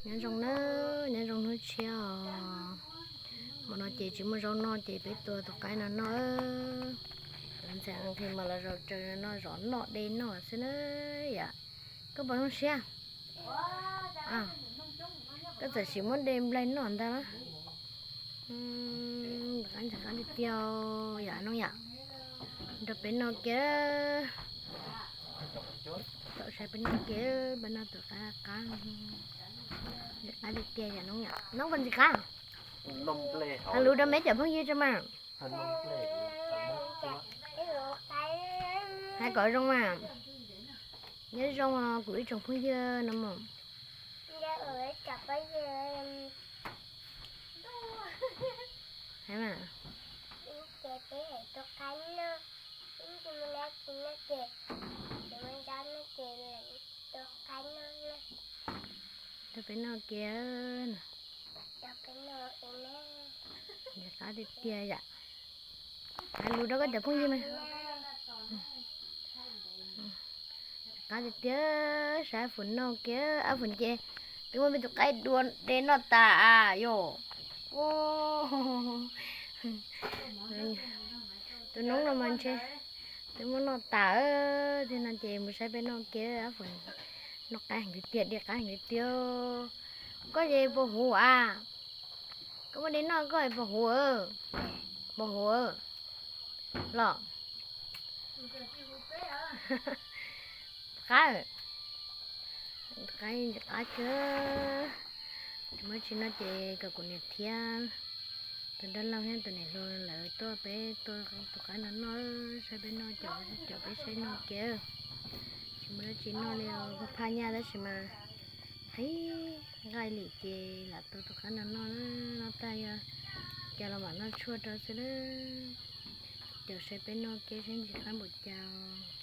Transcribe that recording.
Nyob zoo na, nyob zoo hnub tshiab os. Hmo no ces tsis muaj zaub noj ces peb tua tus qaib no noj. Ntxhais nqhis mas los zaum tsaws no zov noj de noj xwb na yom. Koj puas zoo siab? Koj txawm sim muab de nplaig noj ntag lawm. Ntxim qab tiag tiag yom Noob yom. Nrog peb noj kiag. Tau saib peb noj kiag, peb noj tus qaib qab. Ntxim qab tiag tiag yom Noob yom. Noob puas ntxim qab? Hais lus rau meb cov phooj ywg tso mas. Hais kom zoo mas. Nyob zoo os kuv ib tsoom phooj ywg no mas. Rau peb noj kiag. Ntxim qab tiag tiag yom. Hais lus rau koj cov phooj ywg mas. Ntxim qab tiag tiag, saib Ab Fwm noj kiag, Ab Fwm ces twb muab peb tus qaib dua de noj tas yom. Tus Noob no mas ntshe twb muab noj tas thiab no ces mus saib peb noj kiag, Ab Fwm noj qab heev tiag tiag, de qab heev tiag tiag. Koj ces puas huv a? Koj muab de noj koj puas huv? Puas huv los? Qab, qab, qab kawg. Tsis muaj tsis noj ces kom kuv niam thiab tus dab laug thiab tus niam hluas lawv tuaj peb tua tus qaib no noj, saib peb noj, cov peb saib noj kiag. Tsis muaj dab tsi noj li os, phaj nyaj tab sis mas qhib nqaij lim ces lam tua tus qaib no noj, noj tag yog cas los mam noj tshuaj rau xwb. Cov saib peb noj kiag saib ntxim qab npaum cas.